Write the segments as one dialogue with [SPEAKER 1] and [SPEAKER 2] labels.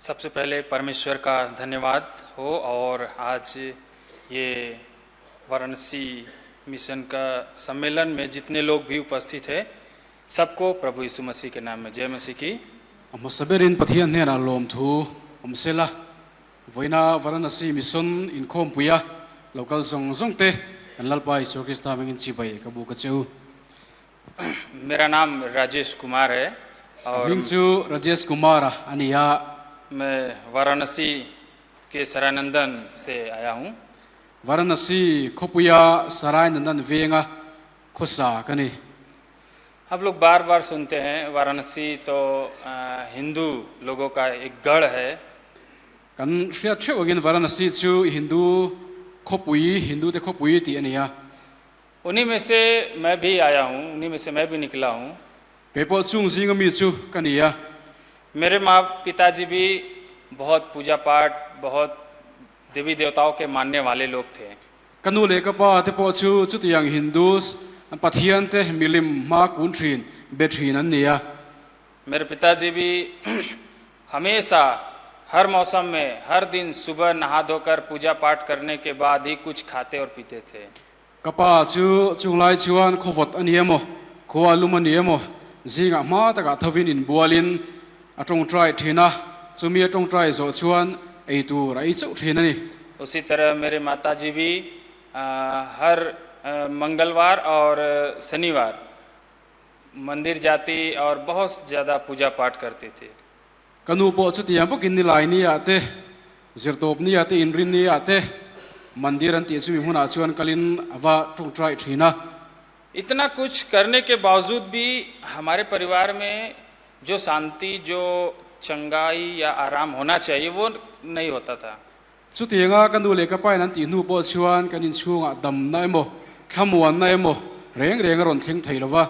[SPEAKER 1] सबसे पहले परमेश्वर का धन्यवाद हो और आज ये वाराणसी मिशन का सम्मेलन में जितने लोग भी उपस्थित हैं, सबको प्रभु यीशु मसीह के नाम में जय मसीह की।
[SPEAKER 2] A hmasa berin Pathian hnenah lawmthu awm sela, vawiina Varanasi Mission inkhawmpuia lo kal zawng zawng te kan Lalpa Isua Krista hmingin chibai ka bu ka che u.
[SPEAKER 1] मेरा नाम राजेश कुमार है
[SPEAKER 2] Ka
[SPEAKER 1] और
[SPEAKER 2] hming chu Rajesh Kumar a ni a.
[SPEAKER 1] मैं वाराणसी के सरायनंदन से आया हूँ।
[SPEAKER 2] Varanasi khawpuia Sarainandan venga khawsa ka ni.
[SPEAKER 1] आप लोग बार बार सुनते हैं, वाराणसी तो हिंदू लोगों का एक गढ़ है।
[SPEAKER 2] Kan hriat theuh angin Varanasi chu Hindu khawpui, Hindu te khawpui tih a ni a.
[SPEAKER 1] उन्हीं में से मैं भी आया हूँ, उन्हीं में से मैं भी निकला हूँ।
[SPEAKER 2] Kei pawh chung zinga mi chu ka ni a.
[SPEAKER 1] मेरे माँ पिताजी भी बहुत पूजा पाठ, बहुत देवी देवताओं के मानने वाले लोग थे।
[SPEAKER 2] Ka nu leh ka pa te pawh chu chutiang Hindus, an pathian te milim hma kun thin, be thin an ni a.
[SPEAKER 1] मेरे पिताजी भी हमेशा हर मौसम में हर दिन सुबह नहा धोकर पूजा पाठ करने के बाद ही कुछ खाते और पीते थे।
[SPEAKER 2] Ka pa chu chunglai chuan khawvawt a ni emaw, khua lum a ni emaw, zingah hma takah thovin inbualin a tawngtai thin a, chumi a tawngtai zawh chuan ei tur a ei chauh thin a ni.
[SPEAKER 1] उसी तरह मेरे माताजी भी हर मंगलवार और शनिवार मंदिर जाती और बहुत ज़्यादा पूजा पाठ करती थी।
[SPEAKER 2] Ka nu pawh chutiang bawkin nilai ni ah te, zirtawp ni ah te, inrin ni ah te mandir an tih chumi hmunah chuan kalin a va tawngtai thin a.
[SPEAKER 1] इतना कुछ करने के बावजूद भी हमारे परिवार में जो शांति, जो चंगाई या आराम होना चाहिए, वो नहीं होता था।
[SPEAKER 2] Chutianga ka nu leh ka pain an tih hnu pawh chuan kan inchhungah damna emaw, thlamuanna emaw reng reng a rawn thleng thei lo va.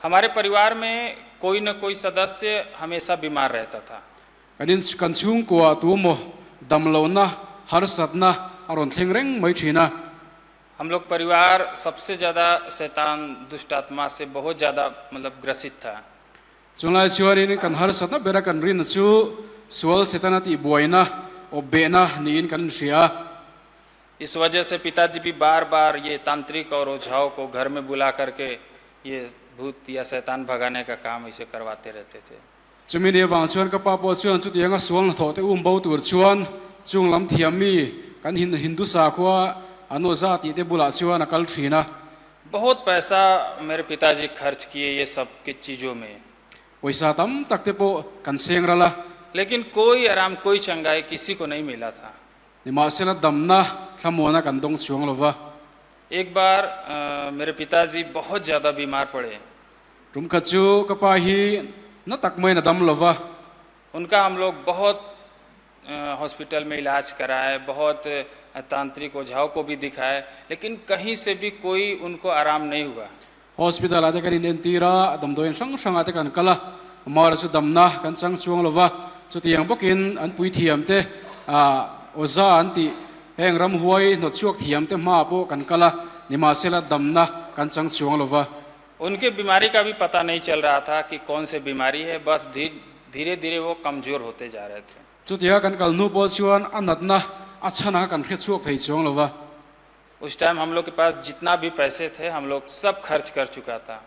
[SPEAKER 1] हमारे परिवार में कोई न कोई सदस्य हमेशा बीमार रहता था।
[SPEAKER 2] Kan in kan chhungkua tu emaw damlohna, harsatna a rawn thleng reng mai thin a.
[SPEAKER 1] हम लोग परिवार सबसे ज़्यादा शैतान, दुष्ट आत्मा से बहुत ज़्यादा मतलब ग्रसित था।
[SPEAKER 2] Chunglai chuanin kan harsatna bera kan rinna chu sual Setana tih buaina, awpbehna niin kan inhria a.
[SPEAKER 1] इस वजह से पिताजी भी बार बार ये तांत्रिक और ओझाओं को घर में बुला करके ये भूत या शैतान भगाने का काम ऐसे करवाते रहते थे।
[SPEAKER 2] Chumi ni avang chuan ka pa pawh chuan chutianga sual hnathawh te um bo tur chuan chung lam thiam mi kan Hindu sakhua an awza tih te bulah chuan a kal thin a.
[SPEAKER 1] बहुत पैसा मेरे पिताजी खर्च किए ये सब के चीज़ों में।
[SPEAKER 2] Pawisa tam tak te pawh kan seng ral a.
[SPEAKER 1] लेकिन कोई आराम, कोई चंगाई किसी को नहीं मिला था।
[SPEAKER 2] Nimahsela damna thlamuana kan dawng chuang lo va.
[SPEAKER 1] एक बार मेरे पिताजी बहुत ज़्यादा बीमार पड़े।
[SPEAKER 2] Tum khat chu ka pa hi na tak maiin a dam lo va.
[SPEAKER 1] उनका हम लोग बहुत हॉस्पिटल में इलाज कराए, बहुत तांत्रिक ओझाओं को भी दिखाए, लेकिन कहीं से भी कोई उनको आराम नहीं हुआ।
[SPEAKER 2] Hospital ah te kan inentir a, damdawiin hrang hrangah te kan kal a, amah chu damna kan chang chuang lo va, chutiang bawkin an puithiam te awza an tih heng ramhuai hnawtchhuak thiam te hmaah pawh kan kal a, nimahsela damna kan chang chuang lo va.
[SPEAKER 1] उनके बीमारी का भी पता नहीं चल रहा था कि कौन से बीमारी है, बस धीरे धीरे वो कमजोर होते जा रहे थे।
[SPEAKER 2] Chutia kan kal hnu pawh chuan a natna a chhan kan hre chhuak thei chuang lo va.
[SPEAKER 1] उस टाइम हम लोग के पास जितना भी पैसे थे, हम लोग सब खर्च कर चुका था।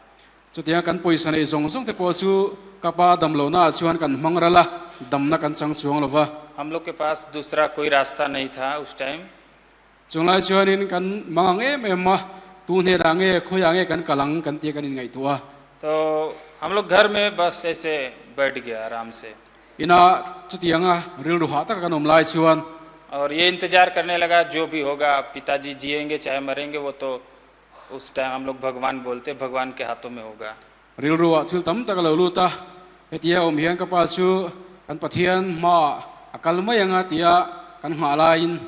[SPEAKER 2] Chutia kan pawisa nei zawng zawng te pawh chu ka pa damlohna ah chuan kan hmang ral a, damna kan chang chuang lo va.
[SPEAKER 1] हम लोग के पास दूसरा कोई रास्ता नहीं था उस time.
[SPEAKER 2] Chunglai chuanin kan mang ang em em a, tu hnenah nge khawiah nge kan kal ang kan tia kan inngaihtuah a.
[SPEAKER 1] तो हम लोग घर में बस ऐसे बैठ गया आराम से।
[SPEAKER 2] Inah chutianga rilru hah taka kan awm lai chuan.
[SPEAKER 1] और ये इंतजार करने लगा, जो भी होगा, पिताजी जिएंगे चाहे मरेंगे, वो तो उस टाइम हम लोग भगवान बोलते, भगवान के हाथों में होगा।
[SPEAKER 2] Rilru ah thil tam tak a lo lut a, hetia awm hian ka pa chu kan Pathian hmaah a kal mai anga tia kan nghah laiin.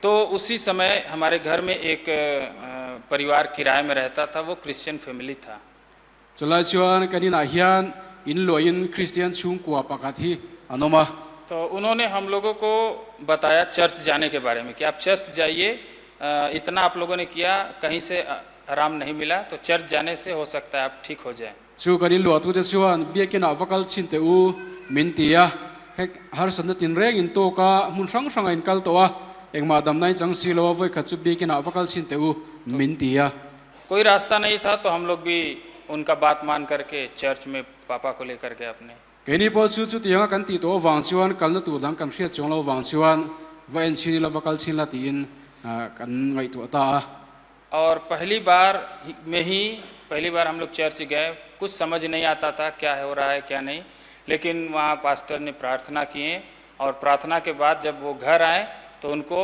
[SPEAKER 1] तो उसी समय हमारे घर में एक परिवार किराए में रहता था, वो क्रिश्चियन फैमिली था।
[SPEAKER 2] Chulai chuan kan inah hian in luahin Kristian chhungkua pakhat hi an awm a.
[SPEAKER 1] तो उन्होंने हम लोगों को बताया चर्च जाने के बारे में कि आप चर्च जाइए, इतना आप लोगों ने किया, कहीं से आराम नहीं मिला, तो चर्च जाने से हो सकता है आप ठीक हो जाए।
[SPEAKER 2] Chu kan in luahtute chuan biakinah va kal chhin teh u, min ti a, hek harsatna tinreng in tawk a, hmun hrang hrangah in kal tawh a, engmah damna in chang si lo a, vawikhat chu biakin ah va kal chhin teh u min ti a.
[SPEAKER 1] कोई रास्ता नहीं था तो हम लोग भी उनका बात मान करके चर्च में पापा को लेकर गए अपने।
[SPEAKER 2] Keini pawh chu chutianga kan tih tawh avang chuan kalna tur dang kan hriat chuang lo avang chuan va en chhin ila va kal chhin la tiin kan ngaihtuah ta a.
[SPEAKER 1] और पहली बार में ही पहली बार हम लोग चर्च गए, कुछ समझ नहीं आता था क्या हो रहा है क्या नहीं, लेकिन वहाँ पास्टर ने प्रार्थना किए और प्रार्थना के बाद जब वो घर आए तो उनको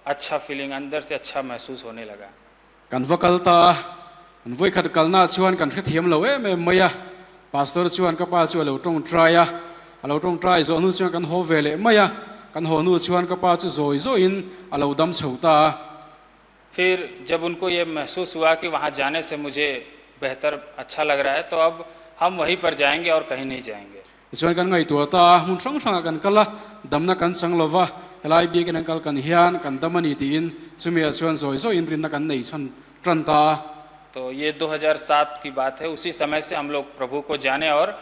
[SPEAKER 1] अच्छा फीलिंग, अंदर से अच्छा महसूस होने लगा।
[SPEAKER 2] Kan va kal ta a, an vawikhat kalnaah chuan kan hrethiam lo em em mai a, Pastor chuan ka pa chu a lo tawngtai a, a lo tawngtai zawh hnu chuan kan haw ve leh mai a, kan haw hnu chuan ka pa chu zawi zawiin a lo dam chho ta a.
[SPEAKER 1] फिर जब उनको ये महसूस हुआ कि वहाँ जाने से मुझे बेहतर अच्छा लग रहा है तो अब हम वहीं पर जाएंगे और कहीं नहीं जाएंगे।
[SPEAKER 2] Tichuan kan ngaihtuah ta a, hmun hrang hrangah kan kal a, damna kan chang lo va, helai biakin an kal kan hian kan dam a ni tiin chumiah chuan zawi zawiin rinna kan nei chhan tan ta a.
[SPEAKER 1] तो ये 2007 की बात है, उसी समय से हम लोग प्रभु को जाने और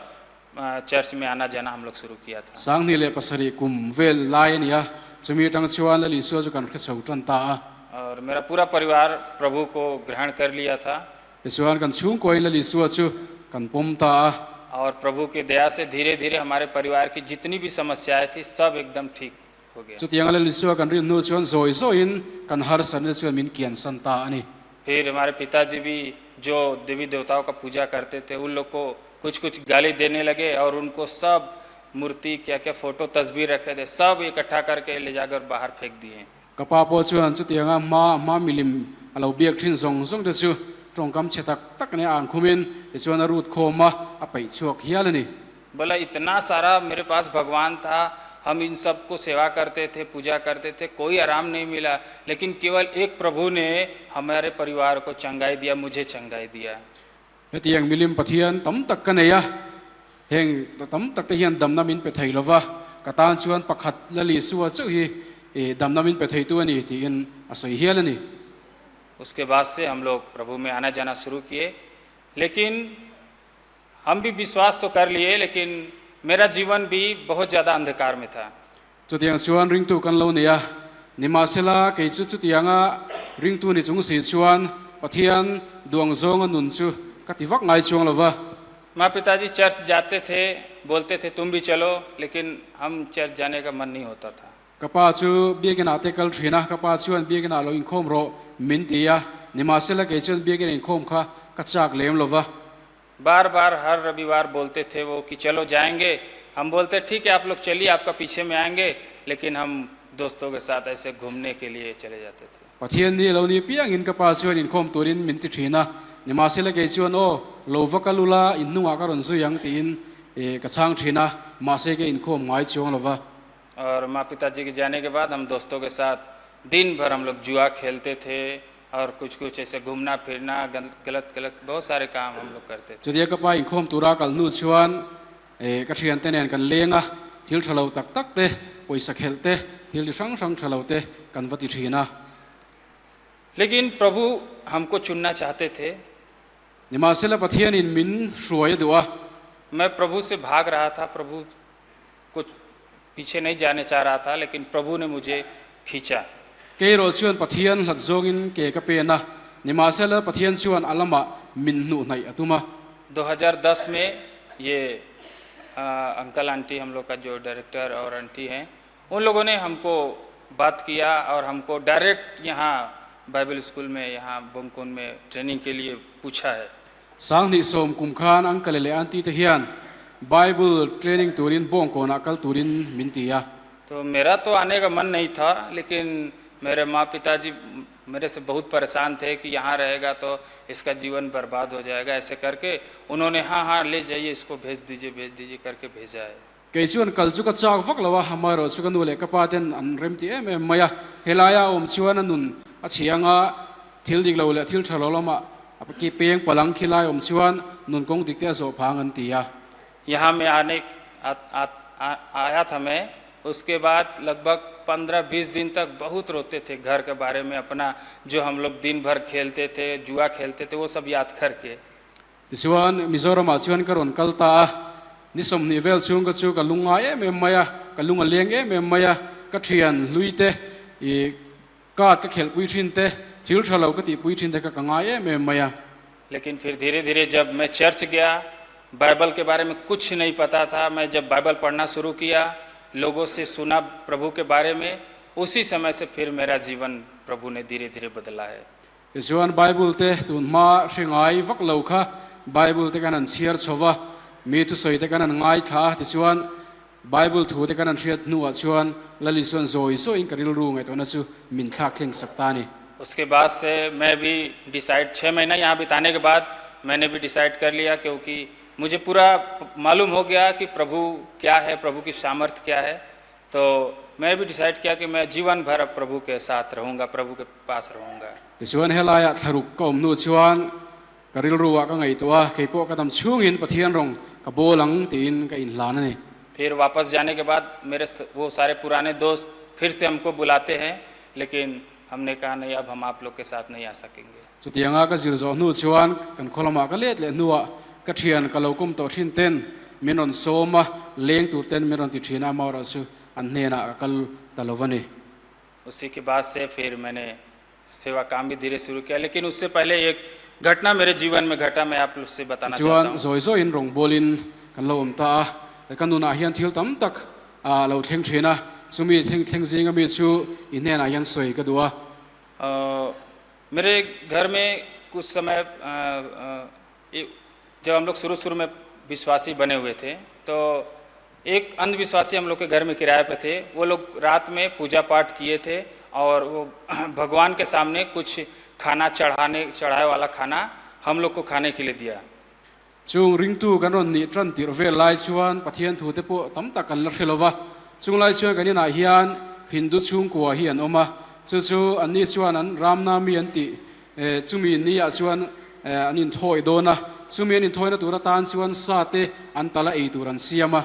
[SPEAKER 1] चर्च में आना जाना हम लोग शुरू किया था।
[SPEAKER 2] 2007 kum vel lai a ni a, chumi atang chuan Lal Isua chu kan hre chho tan ta a.
[SPEAKER 1] और मेरा पूरा परिवार प्रभु को ग्रहण कर लिया था।
[SPEAKER 2] Tichuan kan chhungkuain Lal Isua chu kan pawm ta a.
[SPEAKER 1] और प्रभु की दया से धीरे धीरे हमारे परिवार की जितनी भी समस्याएं थी सब एकदम ठीक हो गया।
[SPEAKER 2] Chutianga Lal Isua kan rin hnu chuan zawi zawiin kan harsatna chuan min kiansan ta a ni.
[SPEAKER 1] फिर हमारे पिताजी भी जो देवी देवताओं का पूजा करते थे उन लोग को कुछ कुछ गाली देने लगे और उनको सब मूर्ति क्या क्या फोटो तस्वीर रखे थे सब इकट्ठा करके ले जाकर बाहर फेंक दिए।
[SPEAKER 2] Ka pa pawh chuan chutianga hma hma milim a lo biak thin zawng zawng te chu tawngkam chhe tak tak nia ang khumin tichuan a rut khawm a, a peih chhuak hial a ni.
[SPEAKER 1] बोला इतना सारा मेरे पास भगवान था, हम इन सब को सेवा करते थे, पूजा करते थे, कोई आराम नहीं मिला, लेकिन केवल एक प्रभु ने हमारे परिवार को चंगाई दिया, मुझे चंगाई दिया।
[SPEAKER 2] Hetiang milim Pathian tam tak ka nei a, heng tam tak te hian damna min pe thei lova, ka tan chuan pakhat Lal Isua chauh hi damna min pe theitu a ni tiin a sawi hial a ni.
[SPEAKER 1] उसके बाद से हम लोग प्रभु में आना जाना शुरू किए, लेकिन हम भी विश्वास तो कर लिए, लेकिन मेरा जीवन भी बहुत ज़्यादा अंधकार में था।
[SPEAKER 2] Chutiang chuan ringtu kan lo nei a, nimahsela kei chu chutianga ringtu ni chung si chuan Pathian duang zawnga nun chu ka ti vak ngai chuang lo va.
[SPEAKER 1] माँ पिताजी चर्च जाते थे, बोलते थे तुम भी चलो, लेकिन हम चर्च जाने का मन नहीं होता था।
[SPEAKER 2] Ka pa chu biakin ah te kal thin a, ka pa chuan biakin ah lo inkhawm rawh min ti a, nimahsela kei chuan biakin inkhawm kha ka chak lem lo va.
[SPEAKER 1] बार बार हर रविवार बोलते थे वो कि चलो जाएंगे, हम बोलते ठीक है आप लोग चलिए, आपका पीछे में आएंगे, लेकिन हम दोस्तों के साथ ऐसे घूमने के लिए चले जाते थे।
[SPEAKER 2] Pathian ni lo ni piangin ka pa chuan inkhawm turin min ti thin a, nimahsela kei chuan aw lo va kal ula in hnungah ka rawn zui ang tiin ka chhang thin a, mahse ka inkhawm ngai chuang lo va.
[SPEAKER 1] और माँ पिताजी के जाने के बाद हम दोस्तों के साथ दिन भर हम लोग जुआ खेलते थे और कुछ कुछ ऐसे घूमना फिरना गलत गलत बहुत सारे काम हम लोग करते थे।
[SPEAKER 2] Chutia ka pa inkhawm tura kal hnu chuan ka thiante nen kan leng a, thil tha lo tak tak te, pawisa khelh te, thil ti hrang hrang tha lo te kan va ti thin a.
[SPEAKER 1] लेकिन प्रभु हमको चुनना चाहते थे।
[SPEAKER 2] Nimahsela Pathianin min hruai a duh a.
[SPEAKER 1] मैं प्रभु से भाग रहा था, प्रभु को पीछे नहीं जाने चाह रहा था, लेकिन प्रभु ने मुझे खींचा।
[SPEAKER 2] Kei erawh chuan Pathian hlat zawngin ke ka pen a, nimahsela Pathian chuan a lamah min hnuh hnaih a tum a.
[SPEAKER 1] 2010 में ये अंकल आंटी हम लोग का जो डायरेक्टर और आंटी हैं उन लोगों ने हमको बात किया और हमको डायरेक्ट यहाँ बाइबल स्कूल में यहाँ बंकुन में ट्रेनिंग के लिए पूछा है।
[SPEAKER 2] 2010 kum khan uncle leh aunty te hian Bible training turin Bawngkawnah kal turin min ti a.
[SPEAKER 1] तो मेरा तो आने का मन नहीं था, लेकिन मेरे माँ पिताजी मेरे से बहुत परेशान थे कि यहाँ रहेगा तो इसका जीवन बर्बाद हो जाएगा, ऐसे करके उन्होंने हाँ हाँ ले जाइए इसको, भेज दीजिए भेज दीजिए करके भेजा है।
[SPEAKER 2] Kei chuan kal chu ka chak vak lo a, amaherawh chu ka nu leh ka pa ten an rem ti em em mai a, helaia awm chuan a nun a chhi anga thil dik lo leh thil tha lo lamah a ki peng palang khilai awm chuan nun kawng dik te a zawh phang an ti a.
[SPEAKER 1] यहाँ में आने आया था मैं, उसके बाद लगभग 15-20 दिन तक बहुत रोते थे घर के बारे में, अपना जो हम लोग दिन भर खेलते थे, जुआ खेलते थे, वो सब याद करके।
[SPEAKER 2] Tichuan Mizoramah chuan ka rawn kal ta a. Ni 20 vel chhung ka chu ka lung ngai em em mai a, ka lung a leng em em mai a, ka thian hlui te, ih card ka khelh pui thin te, thil tha lo ka tih pui thin te kha ka ngai em em mai a.
[SPEAKER 1] लेकिन फिर धीरे धीरे जब मैं चर्च गया, बाइबल के बारे में कुछ नहीं पता था। मैं जब बाइबल पढ़ना शुरू किया, लोगों से सुना प्रभु के बारे में, उसी समय से फिर मेरा जीवन प्रभु ने धीरे धीरे बदला है।
[SPEAKER 2] Tichuan Bible te tun hma hre ngai vak lo kha Bible te kan han chhiar chho va, mi thusawi te kan han ngaithla a, tichuan Bible thu te kan han hriat hnuah chuan Lal Isuan zawi zawiin ka rilru ngaihtuahna chu min thlak thleng sak ta a ni.
[SPEAKER 1] उसके बाद से मैं भी डिसाइड, 6 महीना यहाँ बिताने के बाद मैंने भी डिसाइड कर लिया, क्योंकि मुझे पूरा मालूम हो गया कि प्रभु क्या है, प्रभु की सामर्थ्य क्या है। तो मैं भी डिसाइड किया कि मैं जीवन भर अब प्रभु के साथ रहूँगा, प्रभु के पास रहूँगा।
[SPEAKER 2] Tichuan helaiah thlaruk ka awm hnu chuan ka rilruah ka ngaihtuah a, keipawh ka dam chhungin Pathian rawng ka bawl ang tiin ka inhlan a ni.
[SPEAKER 1] फिर वापस जाने के बाद मेरे वो सारे पुराने दोस्त फिर से हमको बुलाते हैं, लेकिन हमने कहा, नहीं, अब हम आप लोग के साथ नहीं आ सकेंगे।
[SPEAKER 2] Chutianga ka zir zawh hnu chuan kan khaw lamah ka let leh hnuah ka thian ka lo kum tawh thin ten min rawn sawm a, leng tur ten min rawn ti thin a, amaherawhchu an hnenah ka kal ta lo va ni.
[SPEAKER 1] उसी के बाद से फिर मैंने सेवा काम भी धीरे शुरू किया, लेकिन उससे पहले एक घटना मेरे जीवन में घटा, मैं आप लोग से बताना चाहता
[SPEAKER 2] Tichuan
[SPEAKER 1] हूँ।
[SPEAKER 2] Zawi zawiin rawngbawlin kan lo awm ta a, ka nunah hian thil tam tak a lo thleng thin a, chumi thleng thleng zinga mi chu i hnenah hian sawi ka duh a.
[SPEAKER 1] मेरे घर में कुछ समय जब हम लोग शुरू शुरू में विश्वासी बने हुए थे, तो एक अंधविश्वासी हम लोग के घर में किराए पे थे। वो लोग रात में पूजा पाठ किए थे और वो भगवान के सामने कुछ खाना चढ़ाने, चढ़ाए वाला खाना हम लोग को खाने के लिए दिया।
[SPEAKER 2] Chung ringtu kan rawn nih tan tirh vel lai chuan Pathian thu te pawh tam tak kan la hre lo va. Chung lai chuan kan inah hian Hindu chhungkua hi an awm a, chu chu anni chuan an Ramnami an tih chumi ni ah chuan an inthawi dawn a, chumi an inthawina tur atan chuan sa te an tala ei tur an siam a.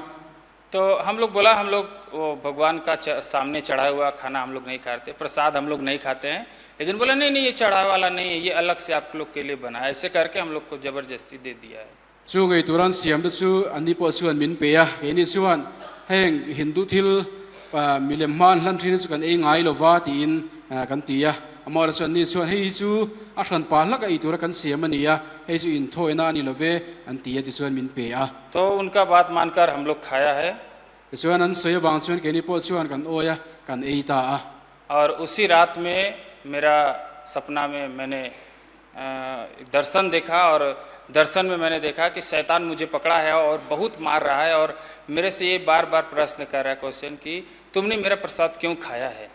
[SPEAKER 1] तो हम लोग बोला, हम लोग वो भगवान का सामने चढ़ाया हुआ खाना हम लोग नहीं खाते, प्रसाद हम लोग नहीं खाते हैं। लेकिन बोला, नहीं नहीं, ये चढ़ाए वाला नहीं है, ये अलग से आप लोग के लिए बना है। ऐसे करके हम लोग को जबरदस्ती दे दिया है।
[SPEAKER 2] Chu ngei turan siam te chu anni pawh chuan min pe a, keini chuan heng Hindu thil milem hma an hlan thin chu kan ei ngai lova tiin kan ti a. Amaherawhchu anni chuan hei hi chu a hran pa hlak a ei tura kan siam a ni a, hei chu inthawina a ni love an ti a tichuan min pe a.
[SPEAKER 1] तो उनका बात मानकर हम लोग खाया है।
[SPEAKER 2] Tichuan an sawi avang chuan keini pawh chuan kan awi a, kan ei ta a.
[SPEAKER 1] और उसी रात में मेरा सपना में मैंने दर्शन देखा और दर्शन में मैंने देखा कि शैतान मुझे पकड़ा है और बहुत मार रहा है और मेरे से ये बार बार प्रश्न कर रहा है, क्वेश्चन, कि तुमने मेरा प्रसाद क्यों खाया है?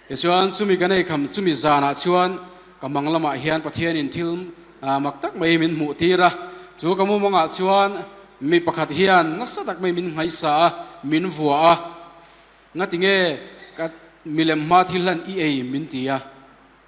[SPEAKER 2] Tichuan chumi kan ei kham chumi zanah chuan ka mang lamah hian Pathianin thil mak tak mai min hmuh tir a. Chu ka mumangah chuan mi pakhat hian nasa tak mai min nghaisa a, min vuah a, Ngati nge ka milem hma thil hlan i ei min ti a.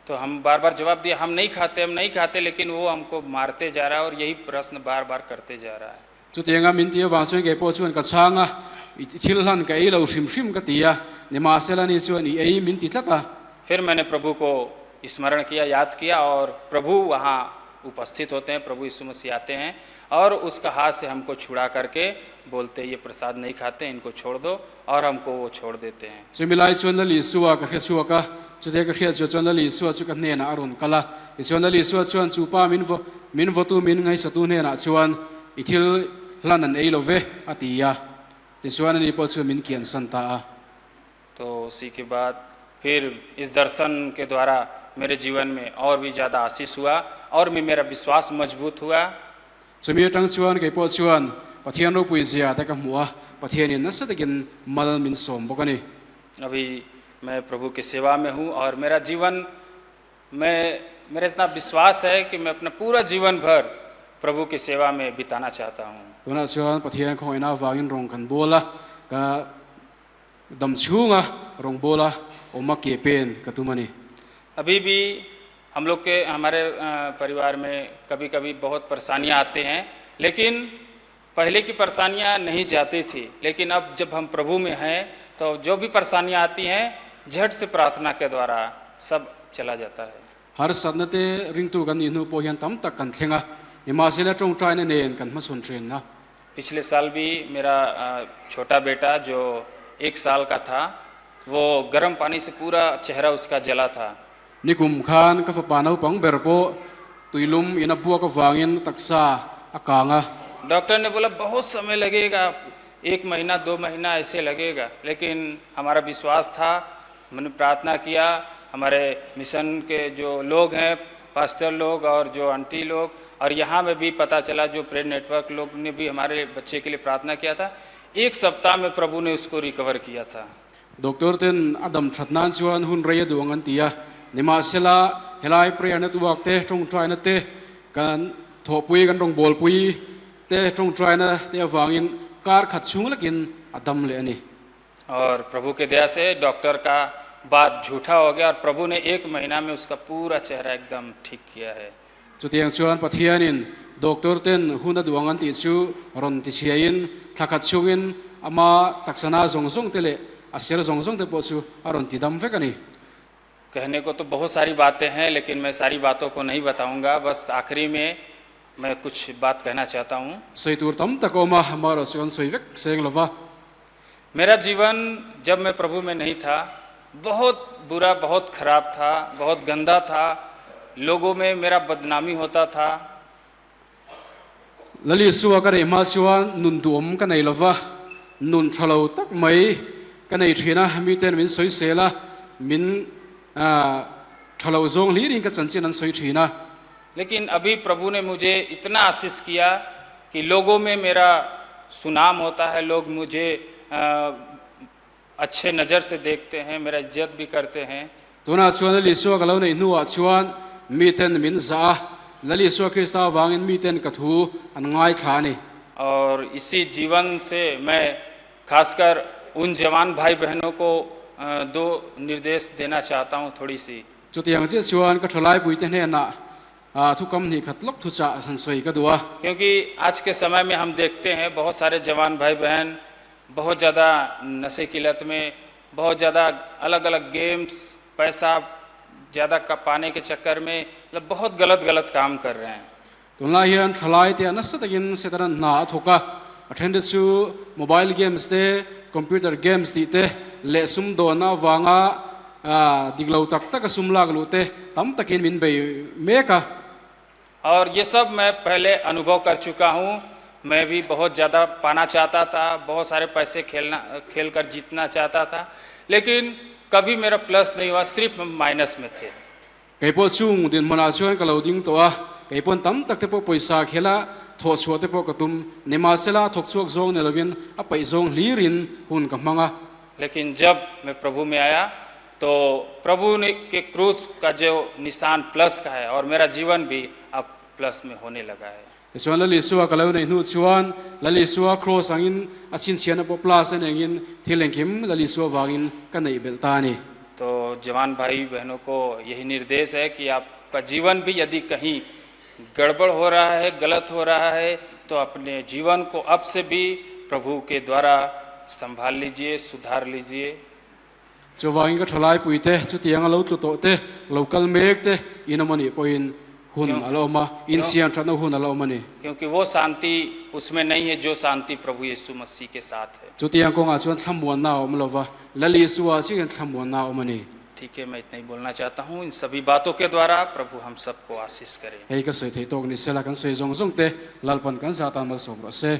[SPEAKER 1] तो हम बार बार जवाब दिए, हम नहीं खाते, हम नहीं खाते, लेकिन वो हमको मारते जा रहा है और यही प्रश्न बार बार करते जा रहा है।
[SPEAKER 2] Chutianga min ti avang chuan kei pawh chuan ka chhang a, i thil hlan ka ei lo hrim hrim ka ti a, nimahsela ni chuan i ei min ti tlat a.
[SPEAKER 1] फिर मैंने प्रभु को स्मरण किया, याद किया और प्रभु वहाँ उपस्थित होते हैं, प्रभु यीशु मसीह आते हैं और उसका हाथ से हमको छुड़ा करके बोलते, ये प्रसाद नहीं खाते, इनको छोड़ दो, और हमको वो छोड़ देते हैं।
[SPEAKER 2] Chumi lai chuan Lal Isua ka hre chhuak a, chute ka hriat chuah chuan Lal Isua chu ka hnenah a rawn kal a. Tichuan Lal Isua chuan chu pa min vaw min vawtu min ngaihsatu hnenah chuan i thil hlan an ei lo ve a ti a. Tichuan ani pawh chuan min kiansan ta a.
[SPEAKER 1] तो उसी के बाद फिर इस दर्शन के द्वारा मेरे जीवन में और भी ज़्यादा आशीष हुआ और भी मेरा विश्वास मजबूत हुआ।
[SPEAKER 2] Chumi atang chuan kei pawh chuan Pathian ropui zia te ka hmu a, Pathianin nasa takin mal min sawm bawk a ni.
[SPEAKER 1] अभी मैं प्रभु की सेवा में हूँ और मेरा जीवन में मेरा इतना विश्वास है कि मैं अपना पूरा जीवन भर प्रभु की सेवा में बिताना चाहता हूँ।
[SPEAKER 2] Tunah chuan Pathian khawngaihna avangin rawng kan bawl a, ka dam chhunga rawng bawl a awm a ke pen ka tum a ni.
[SPEAKER 1] अभी भी हम लोग के हमारे परिवार में कभी कभी बहुत परेशानियां आते हैं, लेकिन पहले की परेशानियां नहीं जाती थी। लेकिन अब जब हम प्रभु में हैं तो जो भी परेशानियां आती हैं, झट से प्रार्थना के द्वारा सब चला जाता है।
[SPEAKER 2] Harsatna te ringtu kan nih hnu pawh hian tam tak kan thleng a, nimahsela tawngtaina nen kan hmasawn thin a.
[SPEAKER 1] पिछले साल भी मेरा अ, छोटा बेटा जो एक साल का था वो गर्म पानी से पूरा चेहरा उसका जला था।
[SPEAKER 2] Nikum khan ka fapa naupang ber pawh tuilum in a buak avangin a taksa a kang a.
[SPEAKER 1] Doctor ने बोला बहुत समय लगेगा, एक महीना दो महीना ऐसे लगेगा, लेकिन हमारा विश्वास था, हमने प्रार्थना किया। हमारे मिशन के जो लोग हैं, पास्टर लोग और जो आंटी लोग, और यहाँ में भी पता चला जो प्रेयर नेटवर्क लोग ने भी हमारे बच्चे के लिए प्रार्थना किया था। एक सप्ताह में प्रभु ने उसको रिकवर किया था।
[SPEAKER 2] Doctor ten a dam that nan chuan hun rei a duh ang an ti a, nimahsela helai prayer network te tawngtaina te kan thawhpui kan rawngbawlpui te tawngtaina te avangin kar khat chhung lekin a dam leh a ni.
[SPEAKER 1] और प्रभु के दया से doctor का बात झूठा हो गया और प्रभु ने एक महीना में उसका पूरा चेहरा एकदम ठीक किया है।
[SPEAKER 2] Chutiang chuan Pathianin doctor ten hun a duh ang an tih chu rawn ti chhiain thla khat chhungin ama taksana zawng zawng te leh a ser zawng zawng te pawh chu a rawn ti dam vek a ni.
[SPEAKER 1] कहने को तो बहुत सारी बातें हैं, लेकिन मैं सारी बातों को नहीं बताऊंगा। बस आखिरी में मैं कुछ बात कहना चाहता हूं।
[SPEAKER 2] Sawi tur tam tak a awm a, amaherawh chu kan sawi vek seng lo va.
[SPEAKER 1] मेरा जीवन जब मैं प्रभु में नहीं था, बहुत बुरा, बहुत खराब था, बहुत गंदा था। लोगों में मेरा बदनामी होता था।
[SPEAKER 2] Lali Sua ka neih hma chuan nun duhawm ka nei lo va, nun tha lo tak mai ka nei thin a, miten min sawi sel a, min tha lo zawng hlirin ka chanchin an sawi thin a.
[SPEAKER 1] लेकिन अभी प्रभु ने मुझे इतना आशीष किया कि लोगों में मेरा सुनाम होता है, लोग मुझे अच्छे नज़र से देखते हैं, मेरा इज्जत भी करते हैं।
[SPEAKER 2] Tunah chuan Lal Isua ka lo neih hnuah chuan miten min zah a, Lal Isua Krista avangin miten ka thu an ngaithla a ni.
[SPEAKER 1] और इसी जीवन से मैं खासकर उन जवान भाई बहनों को दो निर्देश देना चाहता हूँ थोड़ी सी।
[SPEAKER 2] Chutiang chiah chuan ka thalaipuite hnenah thukam hnih khat lawk thuchah han sawi ka duh a.
[SPEAKER 1] क्योंकि आज के समय में हम देखते हैं बहुत सारे जवान भाई बहन बहुत ज़्यादा नशे की लत में, बहुत ज़्यादा अलग अलग गेम्स, पैसा ज़्यादा का पाने के चक्कर में मतलब बहुत गलत गलत काम कर रहे हैं।
[SPEAKER 2] Tunlai hian thalai te nasa takin Setanan hna a thawk a, a then te chu mobile games te, computer games tih te leh sumdawnna avanga dik lo tak taka sum lak luh te tam takin min bei mek a.
[SPEAKER 1] और ये सब मैं पहले अनुभव कर चुका हूँ। मैं भी बहुत ज़्यादा पाना चाहता था, बहुत सारे पैसे खेलना खेल कर जीतना चाहता था, लेकिन कभी मेरा प्लस नहीं हुआ, सिर्फ हम माइनस में थे।
[SPEAKER 2] Kei pawh chung dinhmunah chuan ka lo ding tawh a, kei pawn tam tak te pawh pawisa khela thawh chhuah te pawh ka tum. Nimahsela thawk chhuak zawng ni lovin a paih zawng hlirin hun ka hmang a.
[SPEAKER 1] लेकिन जब मैं प्रभु में आया तो प्रभु ने के क्रूस का जो निशान प्लस का है और मेरा जीवन भी अब प्लस में होने लगा है।
[SPEAKER 2] Tichuan Lal Isua ka lo neih hnu chuan Lal Isua cross angin a chhinchhiahna pawh plus a nengin thil engkim Lal Isua vangin ka neih belh ta a ni.
[SPEAKER 1] तो जवान भाई बहनों को यही निर्देश है कि आपका जीवन भी यदि कहीं गड़बड़ हो रहा है, गलत हो रहा है, तो अपने जीवन को अब से भी प्रभु के द्वारा संभाल लीजिए, सुधार लीजिए।
[SPEAKER 2] Chuvangin ka thalai puite chutiang a lo tlu tawh te, lo kal mek te in awm a nih pawhin hun a la awm a, insiam thatna hun a la awm a ni.
[SPEAKER 1] क्योंकि वो शांति उसमें नहीं है जो शांति प्रभु यीशु मसीह के साथ है।
[SPEAKER 2] Chutiang kawngah chuan thlamuanna a awm lo va, Lal Isua chiah hian thlamuanna a awm a ni.
[SPEAKER 1] ठीक है, मैं इतना ही बोलना चाहता हूँ। इन सभी बातों के द्वारा प्रभु हम सबको आशीष करे।
[SPEAKER 2] Hei ka sawi theih tawk ni sela kan sawi zawng zawng te Lalpan kan zah tan malsawm rawh se.